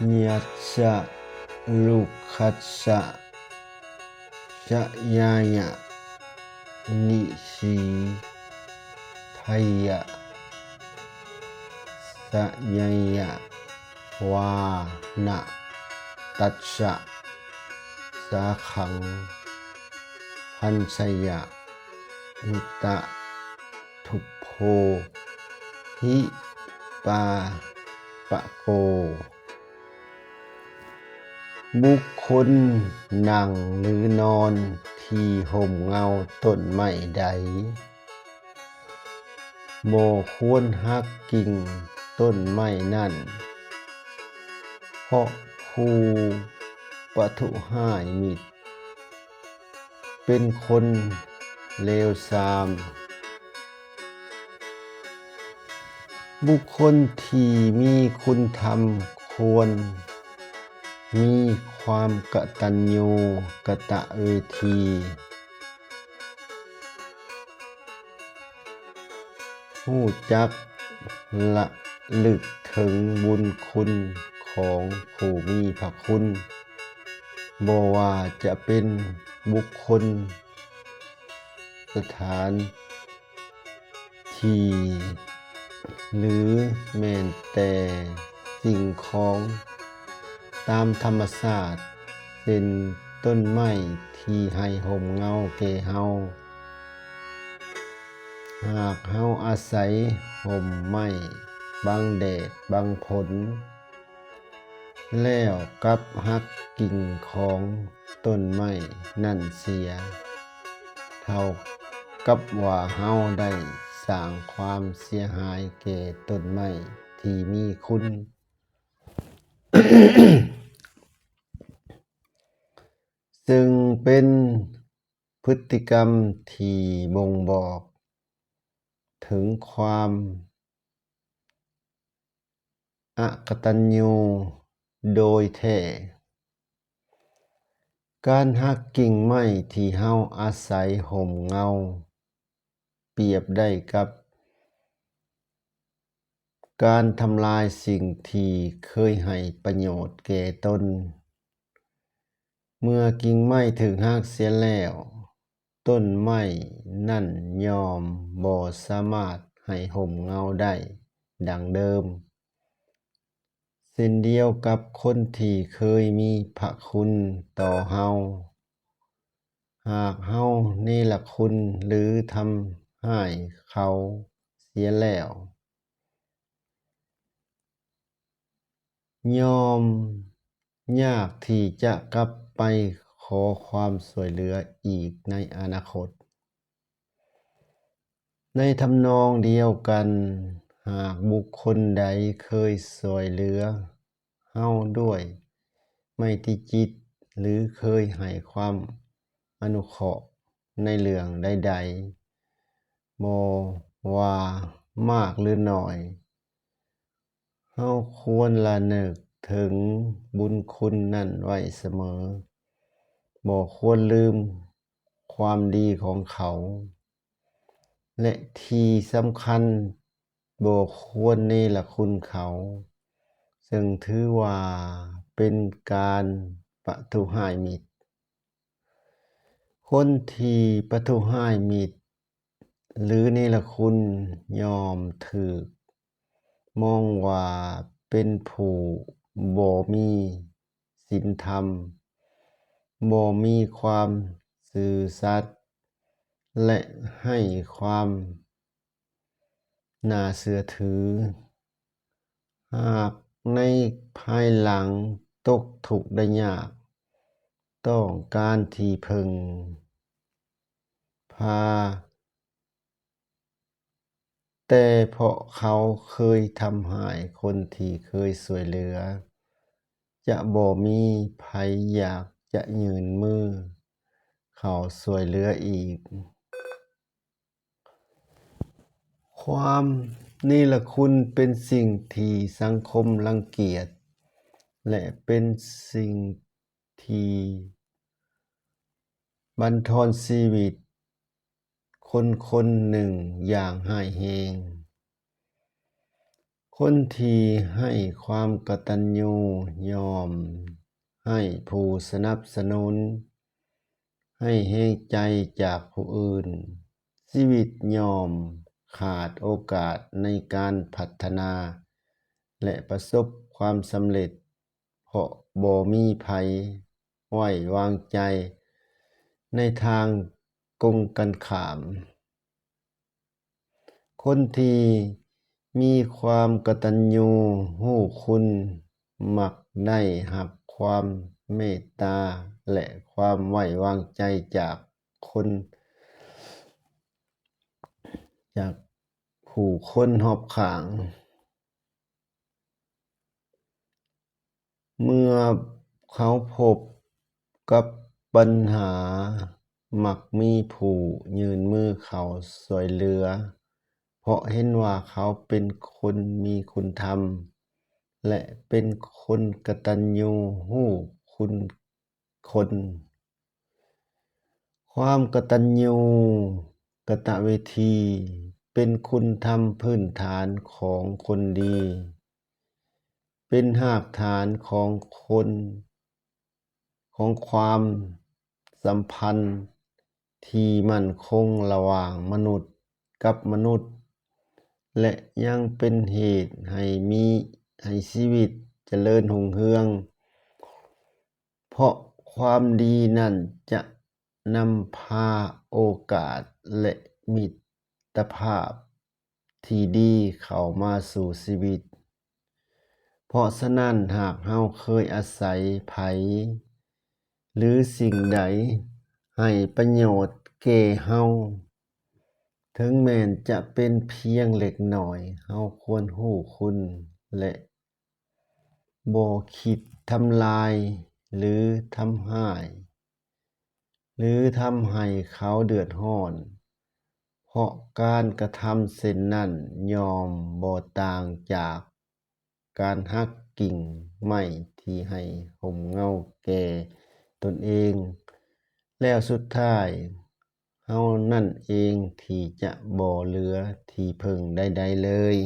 ຍັດສະ ລຸກຂັດສະ ສະຍາຍະ ນິສີໄທຍະ ສະຍາຍະ ວານະຕັດສະ ສາຂັງ ພັນຊະຍະ ວິຕະ ທຸບໂພ ຫິປາປະໂກ. ບຸກຄົນນັ່ງ ຫຼື ນອນທີ່ຮົ່ມເງົາຕົ້ນໄມ້ໃດ ບໍ່ຄວນຫັກກິ່ງຕົ້ນໄມ້ນັ້ນ, ເພາະຜູ້ປະທຸຮ້າຍມິດ ເປັນຄົນເລວຊາມ. ບຸກຄົນທີ່ມີຄຸນທຳຄວນມີຄວາມກະຕັນຍູກະຕະເວທີ, ຮູ້ຈັກລະລຶກເຖິງບຸນຄຸນຂອງຜູ້ມີພະຄຸນ, ບໍ່ວ່າຈະເປັນບຸກຄົນ, ສະຖານທີ່ ຫຼື ແມ່ນແຕ່ສິ່ງຂອງຕາມທຳມະຊາດ, ເຊັ່ນ ຕົ້ນໄມ້ທີ່ໃຫ້ຮົ່ມເງົາແກ່ເຮົາ. ຫາກເຮົາອາໄສຮົ່ມໄມ້ບັງແດດບັງຝົນ ແລ້ວກັບຫັກກິ່ງຂອງຕົ້ນໄມ້ນັ້ນເສຍ, ເທົ່າກັບວ່າເຮົາໄດ້ສ້າງຄວາມເສຍຫາຍແກ່ຕົ້ນໄມ້ທີ່ມີຄຸນ, ເຊິ່ງເປັນ ພຶດຕິກຳທີ່ບົ່ງບອກເຖິງຄວາມອະກະຕັນຍູໂດຍແທ້. ການຫັກກິ່ງໄມ້ທີ່ເຮົາອາໄສຮົ່ມເງົາ ປຽບໄດ້ກັບການທຳລາຍສິ່ງທີ່ເຄີຍໃຫ້ປະໂຫຍດແກ່ຕົນ. ເມື່ອກິ່ງໄມ້ຖືກຫັກເສຍແລ້ວ, ຕົ້ນໄມ້ນັ້ນຍ່ອມບໍ່ສາມາດໃຫ້ຮົ່ມເງົາໄດ້ດັ່ງເດີມ. ເຊັ່ນດຽວກັບຄົນທີ່ເຄີຍມີພະຄຸນຕໍ່ເຮົາ, ຫາກເຮົາເນລະຄຸນ ຫຼື ທຳຮ້າຍເຂົາເສຍແລ້ວ, ຍ່ອມຍາກທີ່ຈະກັບໄປຂໍຄວາມຊ່ວຍເຫຼືອອີກໃນອະນາຄົດ. ໃນທຳນອງດຽວກັນ, ຫາກບຸກຄົນໃດເຄີຍຊ່ວຍເຫຼືອເຮົາດ້ວຍໄມຕີຈິດ ຫຼື ເຄີຍໃຫ້ຄວາມອະນຸເຄາະໃນເລື່ອງໃດໆ, ບໍ່ວ່າມາກ ຫຼື ໜ້ອຍ, ເຮົາຄວນລະນຶກເຖິງບຸນຄຸນນັ້ນໄວ້ສະເໝີ, ບໍ່ຄວນລືມຄວາມດີຂອງເຂົາ, ແລະ ທີ່ສຳຄັນ, ບໍ່ຄວນເນລະຄຸນເຂົາ, ເຊິ່ງຖືວ່າເປັນການປະທຸຮ້າຍມິດ. ຄົນທີ່ປະທຸຮ້າຍມິດ ຫຼື ເນລະຄຸນ ຍ່ອມຖືກມອງວ່າເປັນຜູ້ບໍ່ມີສິນທຳ, ບໍ່ມີຄວາມຊື່ສັດ ແລະ ໄຮ້ຄວາມ ໜ້າເຊື່ອຖື. ຫາກໃນພາຍຫຼັງຕົກທຸກໄດ້ຍາກ, ຕ້ອງການທີ່ເພິ່ງພາ, ແຕ່ເພາະເຂົາເຄີຍທຳຮ້າຍຄົນທີ່ເຄີຍຊ່ວຍເຫຼືອ, ຈະບໍ່ມີໃຜຢາກຈະຍື່ນມືເຂົ້າຊ່ວຍເຫຼືອອີກ. ຄວາມເນລະຄຸນເປັນສິ່ງທີ່ສັງຄົມລັງກຽດ ແລະ ເປັນສິ່ງທີ່ບັນທອນຊີວິດຄົນຄົນໜຶ່ງຢ່າງຮ້າຍແຮງ. ຄົນທີ່ໃຫ້ຄວາມກະຕັນຍູ ຍ່ອມໃຫ້ຜູ້ສະໜັບສະໜູນ, ໃຫ້ແຮງໃຈຈາກຜູ້ອື່ນ, ຊີວິດຍ່ອມຂາດໂອກາດໃນການພັດທະນາ ແລະ ປະສົບຄວາມສຳເລັດ ເພາະບໍ່ມີໃຜໄວ້ວາງໃຈໃນທາງກົງກັນຂ້າມ. ຄົນທີ່ມີຄວາມກະຕັນຍູຮູ້ຄຸນ ມັກໄດ້ຮັບຄວາມເມດຕາ ແລະ ຄວາມໄວ້ວາງໃຈຈາກຄົນ, ຈາກຜູ້ຄົນຮອບຂ້າງ. ເມື່ອເຂົາພົບກັບບັນຫາ, ມັກມີຜູ້ຍື່ນມືເຂົ້າຊ່ວຍເຫຼືອ, ເພາະເຫັນວ່າເຂົາເປັນຄົນມີຄຸນທຳ ແລະ ເປັນຄົນກະຕັນຍູຮູ້ຄຸນຄົນ. ຄວາມກະຕັນຍູກະຕະເວທີ ເປັນຄຸນທຳພື້ນຖານຂອງຄົນດີ, ເປັນຮາກຖານຂອງຄົນ, ຂອງຄວາມສຳພັນທີ່ໝັ້ນຄົງລະຫວ່າງມະນຸດກັບມະນຸດ ແລະ ຍັງເປັນເຫດໃຫ້ມີ, ໃຫ້ຊີວິດຈະເລີນຮຸ່ງເຮືອງ. ເພາະຄວາມດີນັ້ນຈະນຳພາໂອກາດ ແລະ ມິດຕະພາບທີ່ດີເຂົ້າມາສູ່ຊີວິດ. ເພາະສະນັ້ນ, ຫາກເຮົາເຄີຍອາໄສໃຜ ຫຼື ສິ່ງໃດໃຫ້ປະໂຫຍດແກ່ເຮົາ, ເຖິງແມ່ນຈະເປັນພຽງເລັກນ້ອຍ, ເຮົາຄວນຮູ້ຄຸນ ແລະ ບໍ່ຄິດທຳລາຍ ຫຼື ທຳຮ້າຍ ຫຼື ທຳໃຫ້ເຂົາເດືອດຮ້ອນ, ເພາະການກະທຳເຊັ່ນນັ້ນຍ່ອມບໍ່ຕ່າງຈາກການຫັກກິ່ງໄມ້ທີ່ໃຫ້ຮົ່ມເງົາແກ່ຕົນເອງ, ແລ້ວສຸດທ້າຍ ເຮົານັ້ນເອງທີ່ຈະບໍ່ເຫຼືອທີ່ເພິ່ງໃດໆເລີຍ.